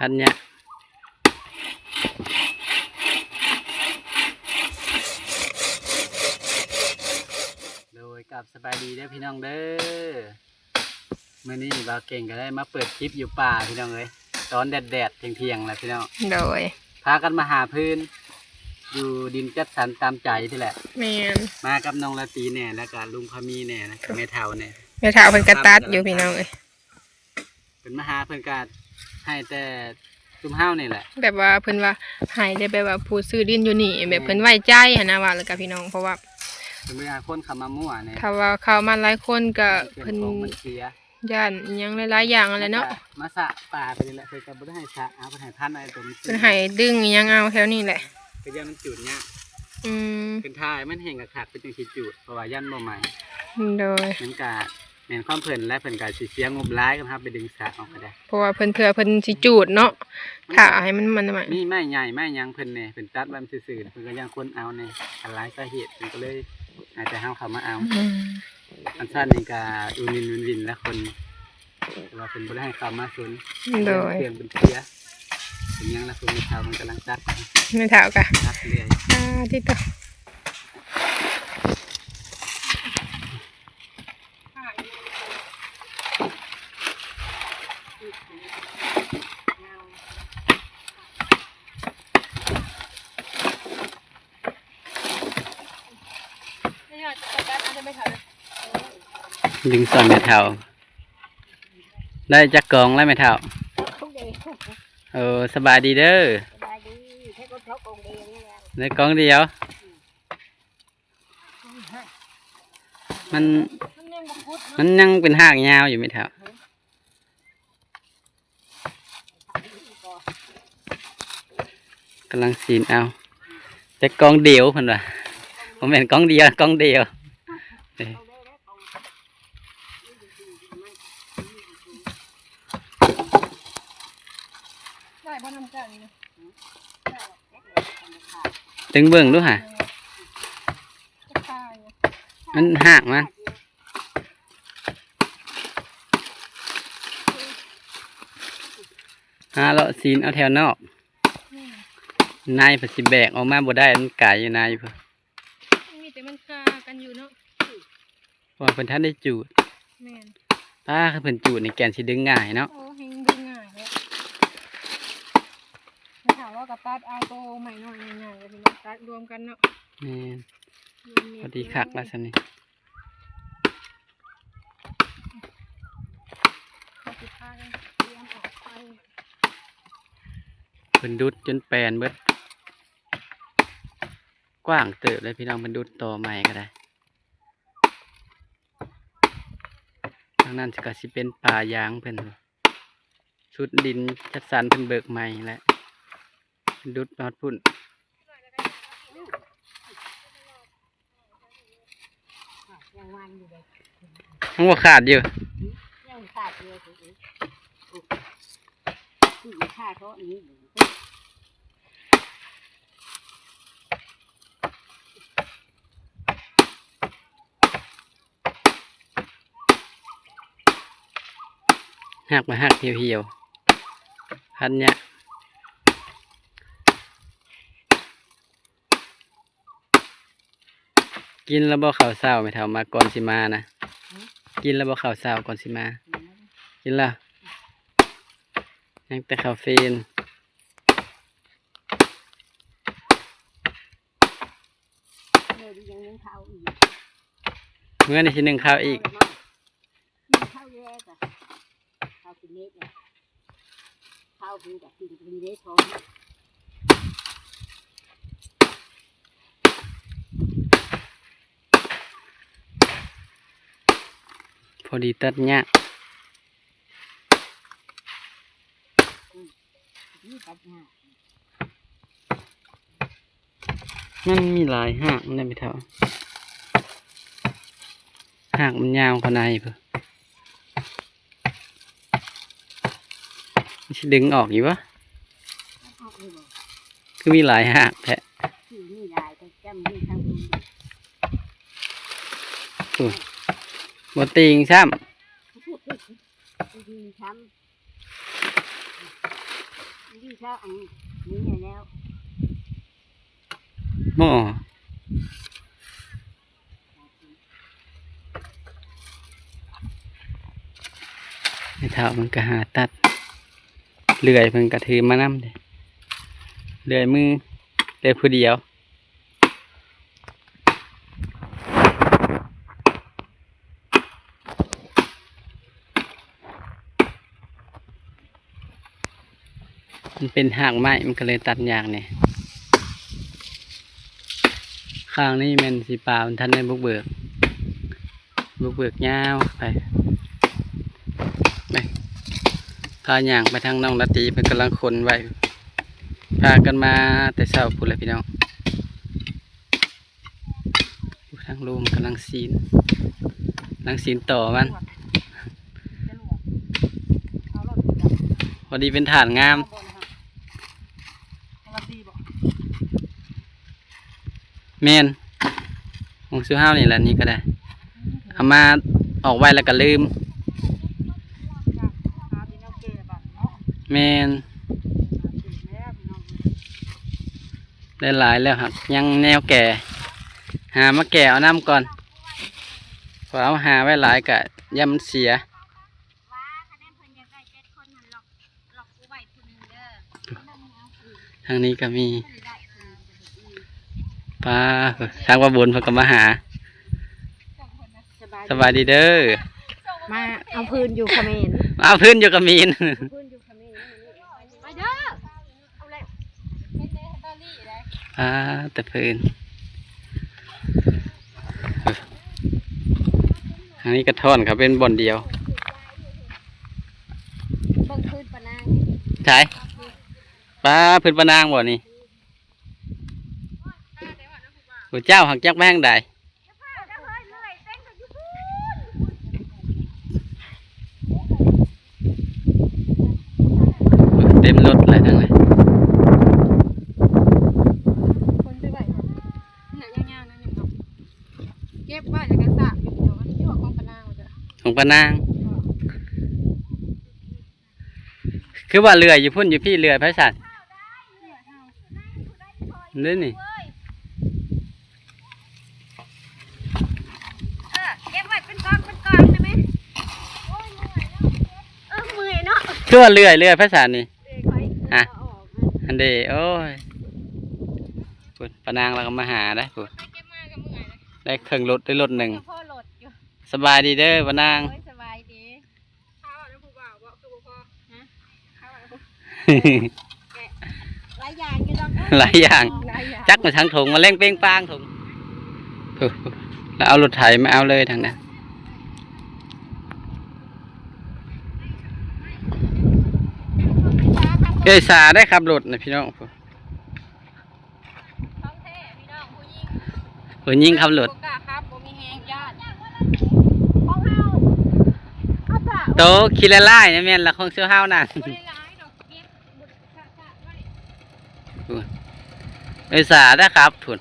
ອັນເນີ້ຍ ໂດຍ ກັບສະບາຍດີເດີພີ່ນ້ອງເດີ. ມື້ນີ້ບ່າວເກັ່ງກໍໄດ້ມາເປີດຄລິບຢູ່ປ່າພີ່ນ້ອງເອີຍ, ຕອນແດດໆທ່ຽງໆແຫຼະພີ່ນ້ອງ. ໂດຍ ພາກັນມາຫາຟືນຢູ່ດິນຈັດສັນຕາມໃຈພີ້ແຫຼະ. ແມ່ນ ມາກັບນ້ອງລາຕີແດ່ ແລ້ວກະລຸງພາມີແດ່ ແລ້ວກະແມ່ເຖົ້າແດ່. ແມ່ເຖົ້າເພິ່ນກໍຕັດຢູ່ພີ່ນ້ອງເອີຍ. ເພິ່ນມາຫາເພິ່ນກໍໃຫ້ແຕ່ຊຸມເຮົານີ້ແຫຼະ, ແບບວ່າເພິ່ນວ່າໃຫ້ແຕ່ແບບວ່າຜູ້ຊື້ດິນຢູ່ນີ້ ແບບເພິ່ນໄວ້ໃຈຫັ້ນນະ ວ່າແລ້ວກໍພີ່ນ້ອງ. ເພາະວ່າເພິ່ນບໍ່ຢາກໃຫ້ຄົນເຂົ້າມາມົ້ວແດ່, ຖ້າວ່າເຂົ້າມາຫຼາຍຄົນກໍເພິ່ນ ເຄື່ອງຂອງມັນເສຍ ຢ້ານອີ່ຫຍັງຫຼາຍໆຢ່າງຫັ້ນແຫຼະເນາະ. ມາສະປ່າໄປນີ້ແຫຼະ, ເພິ່ນກໍບໍ່ໄດ້ໃຫ້ສະເອົາ, ເພິ່ນໃຫ້ພັນເອົາຕົວມັນ ເພິ່ນໃຫ້ດຶງອີ່ຫຍັງເອົາແຖວນີ້ແຫຼະ, ກໍຢ້ານມັນຈູດຍາກ. ອືມ ເພິ່ນຖ້າໃຫ້ມັນແຫ້ງຄັກໆ ເພິ່ນຈັ່ງຊິຈູດ, ເພາະວ່າຢ້ານບໍ່ໄໝ້. ໂດຍ ມັນກະ ແມ່ນຄວາມເພິ່ນແຫຼະ, ເພິ່ນກໍຊິເສຍງົບຫຼາຍຄັນເຮົາໄປດຶງສະອອກກໍໄດ້, ເພາະວ່າເພິ່ນ ເພື່ອເພິ່ນຊິຈູດເນາະ. ມັນ ຖ້າໃຫ້ມັນ ມັນ ມີໄມ້ໃຫຍ່ໄມ້ຫຍັງເພິ່ນແດ່, ເພິ່ນຕັດໄວ້ຊື່ໆ ເພິ່ນກໍຢ້ານຄົນເອົາແດ່, ກໍຫຼາຍສາເຫດ ເພິ່ນກໍເລີຍໃຫ້ແຕ່ເຮົາເຂົ້າມາເອົາ. ອືມ ອັນຊັ້ນນີ້ກໍຢູ່ວິນໆແຫຼະຄົນ, ແຕ່ວ່າເພິ່ນບໍ່ໄດ້ໃຫ້ເຂົ້າມາສົນ. ໂດຍ ເຄື່ອງເພິ່ນເສຍ ເປັນຫຍັງລະ ເພິ່ນ ແມ່ເຖົ້າເພິ່ນກຳລັງຕັດ, ແມ່ເຖົ້າກະຕັດເລື້ອຍ. ອ່າ ຕິດຕໍ່ ດຶງຊ່ອຍແມ່ເຖົ້າ. ໄດ້ຈັກກອງແລ້ວແມ່ເຖົ້າ? ເອີ ສະບາຍດີເດີ. ສະບາຍດີ. ໃຊ້ກອງດຽວນີ້ແຫຼະ, ໄດ້ກອງດຽວ. ມັນ ມັນຍັງບໍ່ຂຸດເນາະ, ມັນຍັງເປັນຮາກຍາວຢູ່ແມ່ເຖົ້າ. ກຳລັງຊີ້ນເອົາ, ແຕ່ກອງດຽວເພິ່ນວ່າ, ບໍ່ແມ່ນກອງດຽວ ກອງດຽວ. ໄດ້ບໍ່ນຳເຈົ້ານີ້ນະ? ດຶງເບິ່ງດູຫາ, ມັນຮາກມັນ. ຫາເລາະຊີ້ນເອົາແຖວນອກ, ໃນເພິ່ນຊິແບກອອກມາບໍ່ໄດ້, ມັນໄກຢູ່ໃນພຸ້ນ. ມີແຕ່ມັນຄາກັນຢູ່ເນາະ, ເພາະວ່າເພິ່ນທັນໄດ້ຈູດ. ແມ່ນ. ປ້າ ຄັນເພິ່ນຈູດນີ້ແກ່ນຊິດຶງງ່າຍເນາະ. ໂອ້ ແຮງດຶງງ່າຍເນາະ. ແມ່ເຖົ້າວ່າກໍຕັດເອົາໂຕໄມ້ນ້ອຍໃຫຍ່ໆ ແລ້ວເພິ່ນຕັດລວມກັນເນາະ. ແມ່ນ. ພໍດີຄັກລະຊັ້ນນີ້. ເພິ່ນດຸດຈົນແປນເບິດ. ກວ້າງເຕີບເລີຍພີ່ນ້ອງ, ເພິ່ນດຸດຕໍ່ໃໝ່ກໍໄດ້. ທາງນັ້ນກໍຊິເປັນປ່າຢາງເພິ່ນ, ສຸດດິນຈັດສັນເພິ່ນເບີກໃໝ່ແຫຼະ, ດຸດຮອດພຸ້ນ. ຍັງວາງຢູ່ເດ້. ຍັງບໍ່ຂາດຢູ່. ຍັງຂາດຢູ່. ຄືຂ້າເທາະນີ້. ຮາກມັນຮາກຫ່ຽວໆ ພັນຍາກ. ກິນແລ້ວບໍ່ເຂົ້າເຊົ້າ ແມ່ເຖົ້າ ມາກ່ອນຊິມານະ? ກິນແລ້ວບໍ່ເຂົ້າເຊົ້າກ່ອນຊິມາ? ກິນແລ້ວ. ຍັງແຕ່ເຂົ້າເຟນ. ເມື່ອນີ້ຊິໜຶ້ງເຂົ້າອີກ. ພໍດີຕັດຫຍ້າ. ມັນມີຫຼາຍຮາກນະ ແມ່ເຖົ້າ. ຮາກມັນຍາວເຂົ້າໃນພຸ້ນ. ມັນຊິດຶງອອກຢູ່ບໍ່? ອອກຢູ່ບໍ່? ຄືມີຫຼາຍຮາກແທ້. ຄືມີຫຼາຍແທ້ ຈຳມີທັງ ໂອ້ຍ ບໍ່ຕີງຊ້ຳ. ບໍ່ຕີງຊ້ຳ. ໂອ້ ຢູ່ເຊົ້າອັນນີ້ແລ້ວ ໝໍ້ ແມ່ເຖົ້າເພິ່ນກໍຫາຕັດ ເລື່ອຍເພິ່ນກໍຖືມານຳເດ້ ເລື່ອຍມື ເລື່ອຍຜູ້ດຽວ. ມັນເປັນຮາກໄມ້ ມັນກໍເລີຍຕັດຍາກແດ່. ຂ້າງນີ້ແມ່ນຊິປາ ມັນທັນໄດ້ບຸກເບີກ ບຸກເບີກຍາວໄປ ໄປ ພາຍ່າງໄປທາງນ້ອງລາຕີ ເພິ່ນກຳລັງຂົນໄວ້ ພາກັນມາແຕ່ເຊົ້າພຸ້ນແຫຼະພີ່ນ້ອງ. ໂອ້ ທາງລຸງກຳລັງຊີ້ນ ກຳລັງຊີ້ນຕໍ່ມັນ ພໍດີເປັນຖານງາມ ແມ່ນ ຂອງຊຸມເຮົານີ້ແຫຼະ ນີ້ກໍໄດ້ ເອົາມາອອກໄວ້ແລ້ວກໍລືມ ແມ່ນ. ໄດ້ຫຼາຍແລ້ວຫາກຍັງແນວແກ່ ຫາມາແກ່ເອົານຳກ່ອນ ເພາະເຮົາຫາໄວ້ຫຼາຍກະຢ້ານມັນເສຍ. ທາງນີ້ກໍມີ ປ້າ ທາງວ່າບຸນເພິ່ນກໍມາຫາ ສະບາຍດີເດີ ມາເອົາຟືນຢູ່ຂະເໝນ ມາເອົາຟືນຢູ່ຂະເໝນ ເອົາຟືນຢູ່ຂະເໝນ ມາເດີ. ອ່າ ແຕ່ເພິ່ນ ທາງນີ້ກະທ້ອນເຂົາເປັນບ່ອນດຽວ ເບິ່ງຟືນປານາງ ໃສ ປ້າ ຟືນປານາງບໍ່ນີ້ ໂອ້ ເຈົ້າຫາກຈັກໄປທາງໃດ. ເຕັມລົດເລີຍທາງນີ້ ຄົນໄປໄຫວ້ ໜ້າຍາວໆ ນັ້ນຍັງເນາະ ເກັບໄວ້ແລ້ວກໍສາກຢູ່ດຽວ ອັນນີ້ວ່າຂອງປານາງວ່າຊັ້ນ ຂອງປານາງ. ຄືວ່າເລື່ອຍຢູ່ພຸ້ນ ຢູ່ພີ້ເລື່ອຍໃຜຊັ້ນ ເດ້ນີ້ ເອີ ເກັບໄວ້ເປັນກອງເປັນກອງໄດ້ໄໝ ໂອ້ຍ ເມື່ອຍເນາະ ເອີ ເມື່ອຍເນາະ ຄືວ່າເລື່ອຍ ເລື່ອຍໃຜຊັ້ນນີ້ ເລື່ອຍຂ້ອຍ ອ່ະ ອັນເດ ໂອ້ຍ ພຸ້ນ ປານາງລາວກໍມາຫາໄດ໋ ພຸ້ນ ໄດ້ເຄື່ອງລົດ ໄດ້ລົດໜຶ່ງ ພໍລົດຢູ່ ສະບາຍດີເດີປານາງ ໂອ້ຍ ສະບາຍດີ. ຫຼາຍຢ່າງຢູ່ດອກ ຫຼາຍຢ່າງ ຫຼາຍຢ່າງ ຈັກມາທັງຖົງ ມາແລ່ງເປ້ງປ້າງຖົງ ແລ້ວເອົາລົດໄຖມາເອົາເລີຍທາງນັ້ນ ເອື້ອຍສາໄດ້ຂັບລົດນະພີ່ນ້ອງ. ຂອງແທ້ພີ່ນ້ອງ ຜູ້ຍິງ ຜູ້ຍິງຂັບລົດ ບໍ່ກ້າຂັບ ບໍ່ມີແຮງຢ້ານ ຂອງເຮົາ ເຮົາຈະ ໂຕຂີ້ລະລາຍນະ ແມ່ນລະ ຂອງເຊາເຮົານັ້ນ ບໍ່ໄດ້ຫຼາຍດອກ ເກັບ ບໍ່ໄດ້ກະກະໄວ້ ພຸ້ນ ເອື້ອຍສາໄດ້ຂັບພຸ້ນ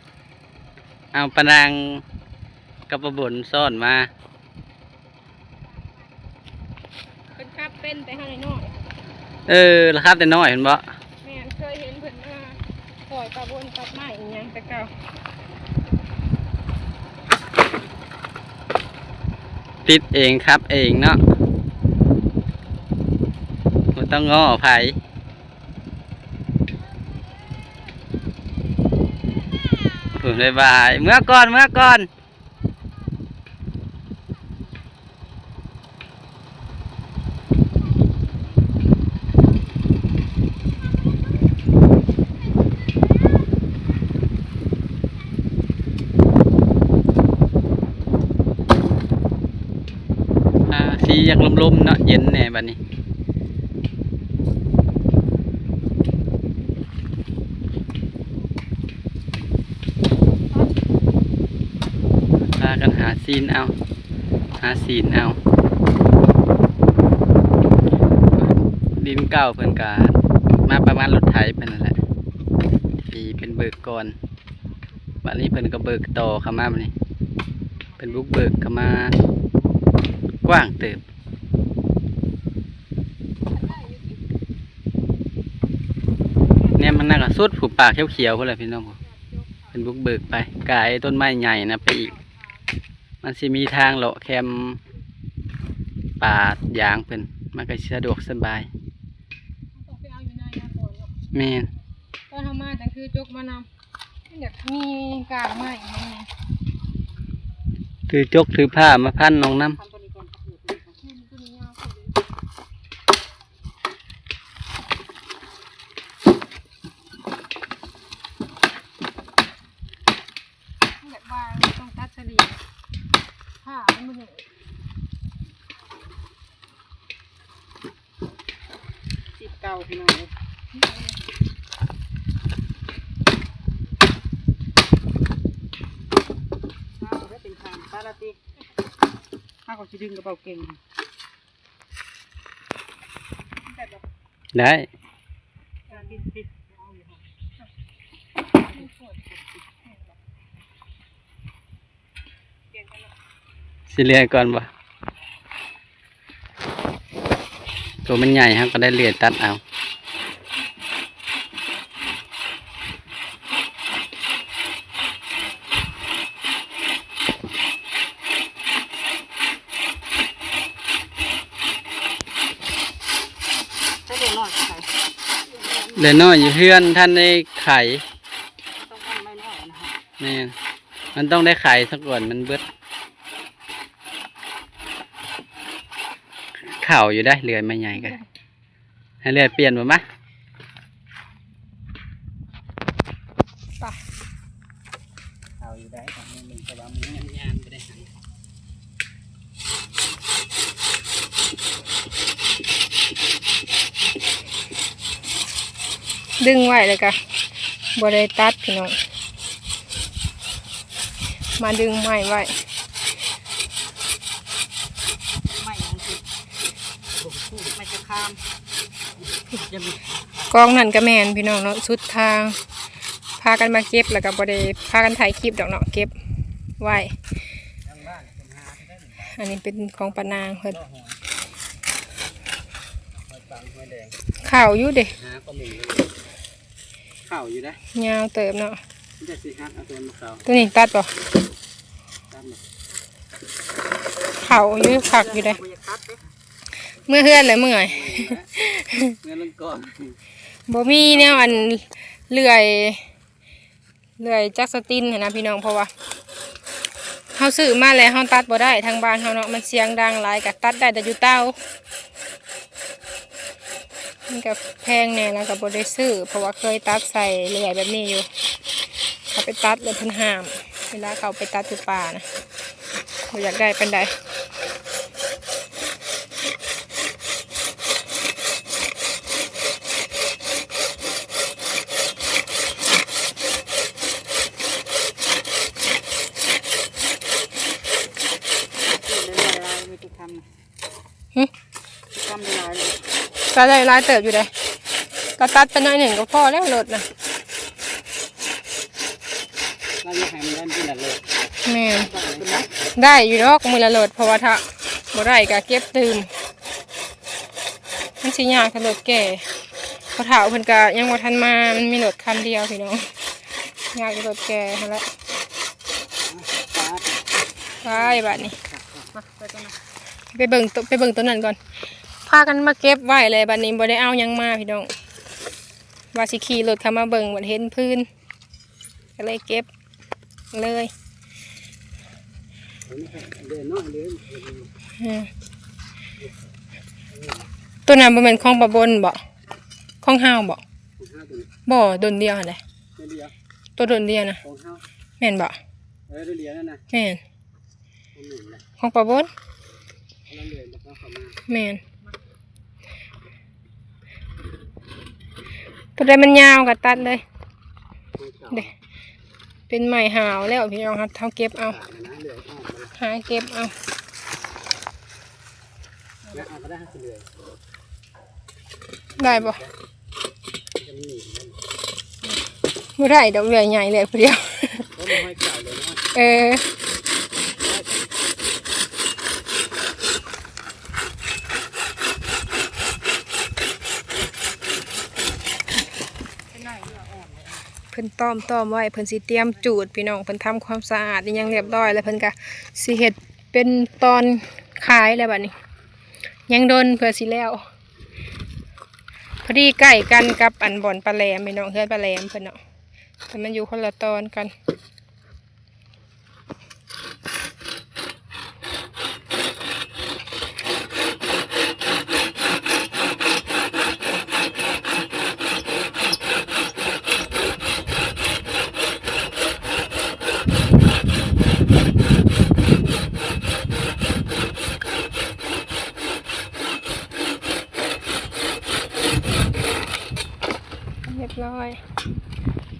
ເອົາປານາງກັບປ້າບົນຊ້ອນມາ. ເພິ່ນຂັບເປັນແຕ່ເຮົານ້ອຍໆ ເອີ ລະຂັບແຕ່ນ້ອຍເຫັນບໍ່ ແມ່ນ ເຄີຍເຫັນເພິ່ນມາຊ່ອຍປ້າບົນຕັດໄມ້ອີ່ຫຍັງແຕ່ເກົ່າ ຕິດເອງຂັບເອງເນາະ ບໍ່ຕ້ອງງໍ້ໃຜ. ໂອ້ ບາຍບາຍ ເມືອກ່ອນ ເມືອກ່ອນ. ອ່າ ສີຢາກລົມໆ ເນາະ ເຢັນແດ່ບັດນີ້. ພາກັນຫາຊີ້ນເອົາ ຫາຊີ້ນເອົາ ດິນເກົ່າເພິ່ນກະມາປະມານລົດໄຖເພິ່ນນັ້ນແຫຼະ ທີ່ເພິ່ນເບີກກ່ອນ ບາດນີ້ເພິ່ນກໍເບີກຕໍ່ເຂົ້າມາ ບາດນີ້ເພິ່ນບຸກເບີກເຂົ້າມາກວ້າງເຕີບ. ໄດ້ຢູ່ຕິ ໄດ້ ມັນໜ້າກະສຸດຜູ້ ປ່າຂຽວໆພຸ້ນແຫຼະພີ່ນ້ອງ. ເພິ່ນບຸກເບີກໄປ ກາຍຕົ້ນໄມ້ໃຫຍ່ນະໄປອີກ ມັນຊິມີທາງເລາະແຄມປ່າຢາງເພິ່ນ ມັນກະຊິສະດວກສະບາຍ. ຕ້ອງໄປເອົາຢູ່ນາຍາກ່ອນເນາະ. ແມ່ນ. ຕອນເຮົາມາຈັ່ງຖືຈົກມານຳ ມັນຢາກມີກາງໄມ້ຫັ້ນນະ. ຖືຈົກຖືພ້າມາພັນນ້ອງນຳ. ແບບວ່າຕ້ອງຕັດສະຫຼີ່ຍ ຜ້າມັນບໍ່ເໜີ ສິບເກົ້າ ພີ່ນ້ອງເອີຍ. ເອົາໄດ້ເປັນຂາງປາລາຕິ ເຮົາກໍຊິດຶງກະເປົາເກັ່ງ. ໄດ້ ຊິເລື່ອຍກ່ອນບໍ່? ໂຕມັນໃຫຍ່ ເຮົາກໍໄດ້ເລື່ອຍຕັດເອົາ. ເຫຼືອນ້ອຍຢູ່ເຮືອນ ທັນໄດ້ໄຂ. ແມ່ນ ມັນຕ້ອງໄດ້ໄຂສາກ່ອນມັນເບິດ. ເຂົ້າຢູ່ໄດ໋ ເລື່ອຍໄມ້ໃຫຍ່ກະ ໃຫ້ເລື່ອຍປ່ຽນບໍ່ມາ. ເຂົ້າຢູ່ໄດ໋ ຂອງມັນ ແຕ່ວ່າມັນຍັງ ຍັງບໍ່ໄດ້ຫັນ. ດຶງໄວ້ແລ້ວກະບໍ່ໄດ້ຕັດ ພີ່ນ້ອງ ມາດຶງໄມ້ໄວ້. ໄມ້ຫຍັງ? ໄມ້ຊະຄາມ. ກອງນັ້ນກະແມ່ນພີ່ນ້ອງເນາະ ສຸດທາງ ພາກັນມາເກັບ ແລ້ວກະບໍ່ໄດ້ພາກັນຖ່າຍຄລິບດອກເນາະ ເກັບໄວ້. ອັນນີ້ເປັນຂອງປ້ານາງເພິ່ນ ເຂົ້າຢູ່ເດ ເຂົ້າຢູ່ໄດ໋ ຍາວເຕີບເນາະ. ໂຕນີ້ຕັດບໍ່? ເຂົ້າຢູ່ ຄັກຢູ່ເດ. ເມືອເຮືອນແຫຼະ ເມື່ອຍ ເມືອລົງກ່ອນ. ບໍ່ມີແນວອັນເລື່ອຍ ເລື່ອຍຈັກສະຕິນຫັ້ນນະພີ່ນ້ອງ ເພາະວ່າເຮົາຊື້ມາແລ້ວເຮົາຕັດບໍ່ໄດ້ ທາງບ້ານເຮົາເນາະ ມັນສຽງດັງຫຼາຍ ກະຕັດໄດ້ແຕ່ຢູ່ເຕົາ. ມັນກະແພງແດ່ ແລ້ວກະບໍ່ໄດ້ຊື້ ເພາະວ່າເຄີຍຕັດໃສ່ເລື່ອຍແບບນີ້ຢູ່ ເຂົາໄປຕັດແລ້ວເພິ່ນຫ້າມ ເວລາເຂົາໄປຕັດຢູ່ປ່ານະ ບໍ່ຢາກໄດ້ປານໃດ. ຫຶ? ກະໄດ້ຫຼາຍເຕີບຢູ່ເດ ກະຕັດໄປໜ້ອຍໜຶ່ງກະພໍແລ້ວ ລົດນະ. ແມ່ນ ໄດ້ຢູ່ດອກມື້ລະລົດ ເພາະວ່າຖ້າບໍ່ໄດ້ກະເກັບຕື່ມ ມັນຊິຍາກຖ້າລົດແກ່. ພໍ່ເຖົ້າເພິ່ນກະຍັງບໍ່ທັນມາ ມັນມີລົດຄັນດຽວພີ່ນ້ອງ ຍາກແຕ່ລົດແກ່ຫັ້ນແຫຼະ. ໄປບາດນີ້ ໄປເບິ່ງໂຕ ໄປເບິ່ງໂຕນັ້ນກ່ອນ. ພາກັນມາເກັບໄວ້ແລ້ວ ບາດນີ້ບໍ່ໄດ້ເອົາຫຍັງມາພີ່ນ້ອງ ວ່າຊິຂີ່ລົດເຂົ້າມາເບິ່ງ ບັດເຫັນພື້ນ ກະເລີຍເກັບເລີຍ. ເອີ ໂຕນັ້ນບໍ່ແມ່ນຂອງປ້າບົນບໍ? ຂອງເຮົາບໍ? ບໍ່ ດົນດຽວຫັ້ນແຫຼະ ໂຕດົນດຽວນະ ແມ່ນບໍ? ແມ່ນ ຂອງປ້າບົນ ແມ່ນ. ໂຕໃດມັນຍາວກະຕັດເລີຍ ເດ້ ເປັນໄມ້ຫາວແລ້ວພີ່ນ້ອງ ເຮົາເກັບເອົາ ຫາເກັບເອົາ. ໄດ້ບໍ່? ບໍ່ໄດ້ດອກ ເລື່ອຍໃຫຍ່ເລື່ອຍຜູ້ດຽວ. ເອີ ເປັນໜ້ອຍ ເພິ່ນຕ້ອມໆໄວ້ ເພິ່ນຊິຕຽມຈູດພີ່ນ້ອງ. ເພິ່ນທຳຄວາມສະອາດອີ່ຫຍັງຮຽບຮ້ອຍແລ້ວ ເພິ່ນກະຊິເຮັດເປັນຕອນຂາຍແລ້ວບັດນີ້ ຍັງດົນເພື່ອຊິແລ້ວ. ພໍດີໃກ້ກັນກັບອັນບ່ອນປາແຫຼມພີ່ນ້ອງ ເຮືອນປາແຫຼມເພິ່ນເນາະ ແຕ່ມັນຢູ່ຄົນລະຕອນກັນ. ຮຽບຮ້ອຍ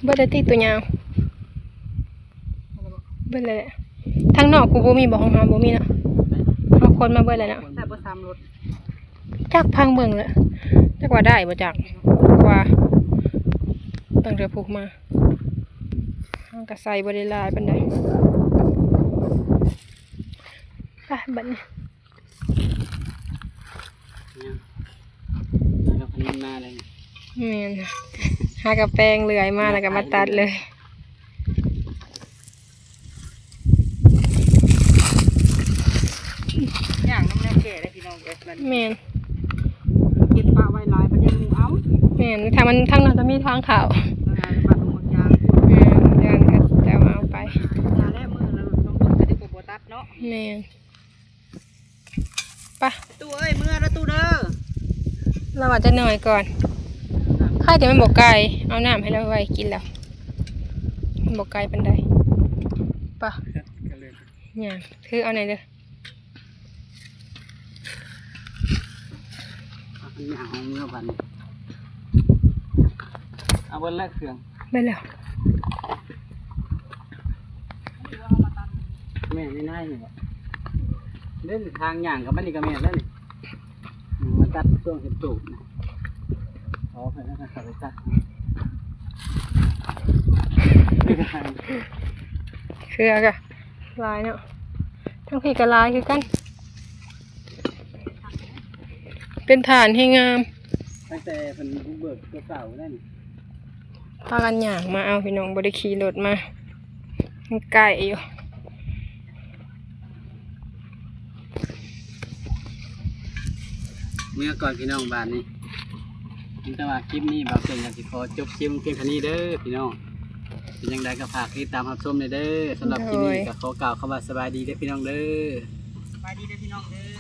ເບິດແລ້ວຕິ ໂຕຍາວ ເບິດແລ້ວແຫຼະ. ທາງນອກພຸ້ນບໍ່ມີບໍ່ ຂອງເຮົາບໍ່ມີເນາະ ເຮົາຂົນມາເບິດແລ້ວເນາະ ໃສ່ບໍ່ສາມລົດ. ຈັກ ພັງເບິ່ງແຫຼະ ຈັກວ່າໄດ້ບໍ່ຈັກ ເພາະວ່າຕັ້ງແຕ່ພຸ້ນມາ ເຮົາກະໃສ່ບໍ່ໄດ້ຫຼາຍປານໃດ. ໄປບັດນີ້ ແມ່ນ ຫາກະແປງເລື່ອຍມາ ແລ້ວກະມາຕັດເລີຍ. ຍ່າງນຳແນວແກ່ເດ້ພີ່ນ້ອງເອີຍ ແມ່ນ ເກັບປະໄວ້ຫຼາຍ ເພິ່ນຍັງໝູ່ເອົາ. ແມ່ນ ຖ້າມັນທາງນັ້ນກະມີທາງເຂົ້າ ທາງນັ້ນບ້ານດອງໝາກຍາງ ແມ່ນ ເຂົາເຈົ້າມາເອົາໄປ. ແລ້ວມື້ລະລົດນ້ອງເບິ່ງກະດີກວ່າບໍ່ຕັດເນາະ. ແມ່ນ ໄປ ຕູ້ເອີຍ ເມືອລະຕູ້ເດີ ລາວວ່າຈະໜ້ອຍກ່ອນ ໃຄແຕ່ມັນບໍ່ໄກ ເອົານ້ຳໃຫ້ລາວໄວ້ກິນແລ້ວ ມັນບໍ່ໄກປານໃດ. ໄປ ຍ່າງ ຖືເອົາແດ່ເດີ ຍ່າງເອົາເມືອບັດນີ້ ເອົາເບິດແລ້ວເຄື່ອງ ເບິດແລ້ວ. ແມ່ນໃນໆນີ້ບໍ ເດ້ ທາງຍ່າງກັບມັນນີ້ກະແມ່ນແລ້ວນີ້ ມາຕັດຊ່ວງເຫັນຕູກນະ ອໍ ເພິ່ນເອົາໄປຕັດ ເຄືອກະຫຼາຍເນາະ ທາງພີ້ກະຫຼາຍຄືກັນ ເປັນຖານແຮງງາມ ຕັ້ງແຕ່ເພິ່ນບຸກເບີກແຕ່ເຊົ້າແລ້ວນີ້. ພາກັນຍ່າງມາເອົາພີ່ນ້ອງ ບໍ່ໄດ້ຂີ່ລົດມາ ມັນໄກຢູ່. ເມືອກ່ອນພີ່ນ້ອງ ບາດນີ້ ມີແຕ່ວ່າຄລິບນີ້ ບ່າວເຊິ່ງກະຊິຂໍຈົບຄລິບພຽງເທົ່ານີ້ເດີພີ່ນ້ອງ. ເປັນຈັ່ງໃດກະຝາກຕິດຕາມຮັບຊົມແດ່ເດີ. ສຳລັບຄລິບນີ້ ໂດຍ ກະຂໍກ່າວຄຳວ່າສະບາຍດີເດີພີ່ນ້ອງເດີ. ສະບາຍດີເດີພີ່ນ້ອງເດີ.